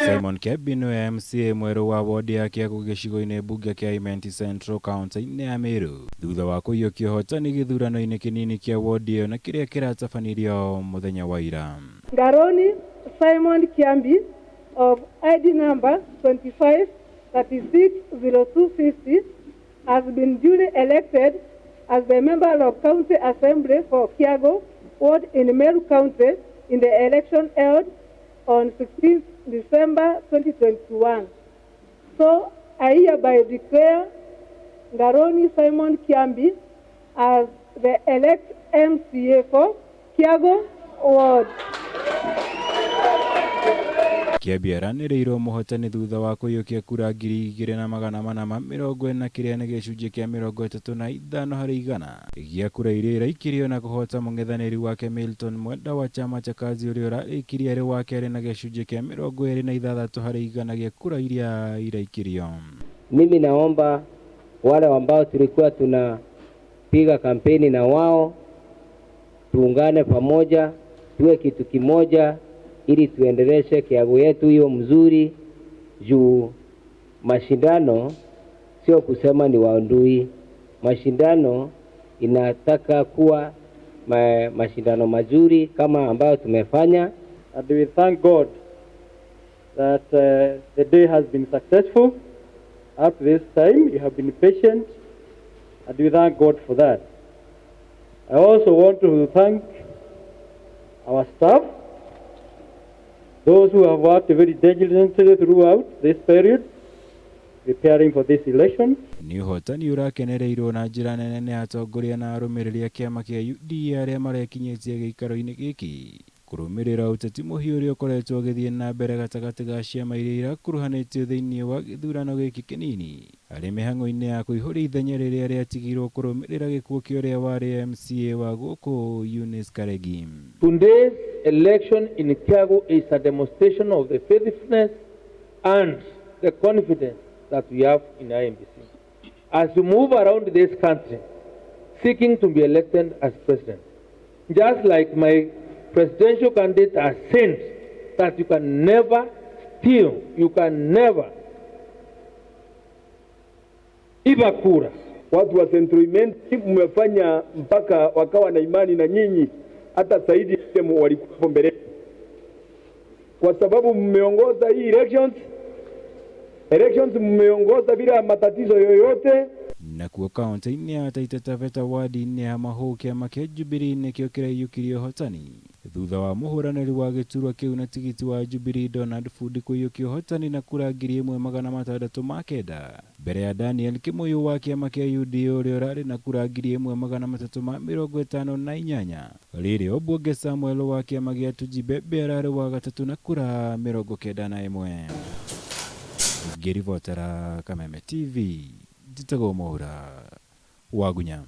Simon Kiambi nĩwe MCA mwerũ wa wodi ya Kĩago gĩcigo-inĩ mbunge kĩa Imenti Central kaunti-inĩ ya Meru thutha wa kũiyũkia ũhotani gĩthurano-inĩ kĩnini kĩa wodi ĩyo na kĩrĩa kĩratabanirio mũthenya wa ira. Ngaroni Simon Kiambi of ID number 25360250 has been duly elected as the member of County Assembly for Kiago Ward in Meru County in the election held on 16th December 2021. So I hereby declare Ngaroni Simon Kiambi as the elect MCA for Kiago Ward. Kĩambi aranĩrĩirwo mũhotani thutha wa kũiyũkia kura 2440, kĩrĩa nĩ gĩcunjĩ kĩa 35% gĩa kura iria iraikirio, na kũhota mũng'ethanĩri wake Milton Mwenda wa chama cha Kazi ũrĩa ũrarĩkirie arĩ wa kerĩ na gĩcunjĩ kĩa 26% gĩa kura iria iraikirio. Mimi naomba wale ambao tulikuwa tunapiga kampeni na wao tuungane pamoja, tuwe kitu kimoja, ili tuendeleshe Kiago yetu hiyo mzuri. Juu mashindano sio kusema ni waundui, mashindano inataka kuwa mashindano mazuri kama ambayo tumefanya. And we thank God that the day has been successful. Up to this time, you have been patient, and we thank God for that. I also want to thank our staff, those who have worked very diligently throughout this period, preparing for this election. Nĩ ũhotani ũrakenereirwo na njĩra nene nĩ atongoria na arũmĩrĩri a kĩama kĩa UDA arĩa marekinyĩtie gĩikaro-inĩ gĩkĩ kũrũmĩrĩra ũteti mũhiũ ũrĩa ũkoretwo ũgĩthiĩ na mbere gatagatĩ ga ciama iria irakuruhanĩtio thĩinĩ wa gĩthurano gĩkĩ kĩnini arĩ mĩhang'o-inĩ ya kũihũria ithenya rĩrĩa rĩatigirwo kũrũmĩrĩra gĩkuũ kĩa ũrĩa warĩ MCA wa gũkũ Eunice Karegi. Today's election in Kiago is a demonstration of the faithfulness and the confidence that we have in IEBC. As we move around this country seeking to be elected as president, just like my presidential candidate has said that you can never steal, you can never iba kura. Watu wa Central Imenti mmefanya mpaka wakawa na imani na nyinyi, hata zaidi walikuwa mbele, kwa sababu mmeongoza hii elections mmeongoza bila matatizo yoyote. Nakuo kaunti-inĩ ya Taita Taveta wadi-inĩ ya Mahũ, kĩama kĩa Jubilee nĩkĩo kĩraiyũkirie ũhotani thutha wa mũhũranĩri wa gĩturwa kĩu na tigiti wa Jubilee Donald Fundi kũiyũkia ũhotani na kura 1609 mbere ya Daniel Kĩmũyũ wa kĩama kĩa UDA ũrĩa ũrarĩ na kura 1358. Rĩrĩa Obwonge Samuel wa kĩama gĩa Tujibebe ararĩ wa gatatũ na kura 91. Ngĩribotera Kameme TV, njĩtagwo Mwaura Wagunya.